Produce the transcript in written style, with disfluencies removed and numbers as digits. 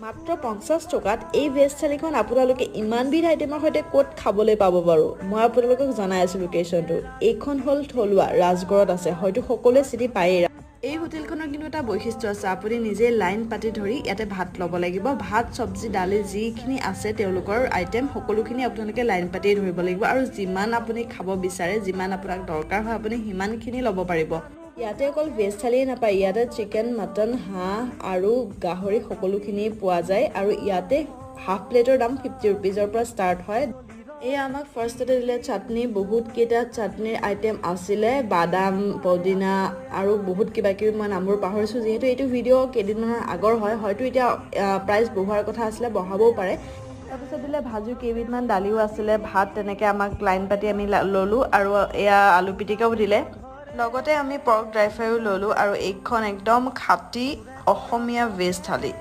মাত্ৰ 50 টকাত এই ভেজ থালিখন আপোনালোকে ইমানবিধ আইটেমৰ সৈতে ক'ত খাবলৈ পাব বাৰু? মই আপোনালোকক জনাই আছোঁ লোকেশ্যনটো। এইখন হ'ল থলুৱা, ৰাজগড়ত আছে। হয়তো সকলোৱে চিনি পায়েই। এই হোটেলখনৰ কিন্তু এটা বৈশিষ্ট্য আছে। আপুনি নিজে লাইন পাতি ধৰি ইয়াতে ভাত ল'ব লাগিব। ভাত, চব্জি, দালি, যিখিনি আছে তেওঁলোকৰ আইটেম, সকলোখিনি আপোনালোকে লাইন পাতিয়ে ধৰিব লাগিব আৰু যিমান আপুনি খাব বিচাৰে, যিমান আপোনাক দৰকাৰ হয়, আপুনি সিমানখিনি ল'ব পাৰিব। ইয়াতে অকল ভেজ থালিয়ে নাপায়। ইয়াতে চিকেন, মাটন, হাঁহ আৰু গাহৰি সকলোখিনি পোৱা যায় আৰু ইয়াতে হাফ প্লেটৰ দাম 50 ৰুপিজৰ পৰা ষ্টাৰ্ট হয়। এয়া আমাক ফাৰ্ষ্টতে দিলে চাটনি। বহুত কেইটা চাটনিৰ আইটেম আছিলে, বাদাম, পদিনা আৰু বহুত কিবা কিবি। মই নামবোৰ পাহৰিছোঁ, যিহেতু এইটো ভিডিঅ' কেইদিনমানৰ আগৰ হয়। হয়তো এতিয়া প্ৰাইচ বঢ়োৱাৰ কথা আছিলে, বঢ়াবও পাৰে। তাৰপিছত দিলে ভাজি কেইবিধমান, দালিও আছিলে, ভাত। তেনেকৈ আমাক লাইন পাতি আমি ল'লোঁ আৰু এয়া আলু পিটিকাও দিলে। লগতে আমি পৰ্ক ড্ৰাই ফ্ৰাইও ল'লোঁ আৰু এইখন একদম খাটি অসমীয়া ভেজ থালি।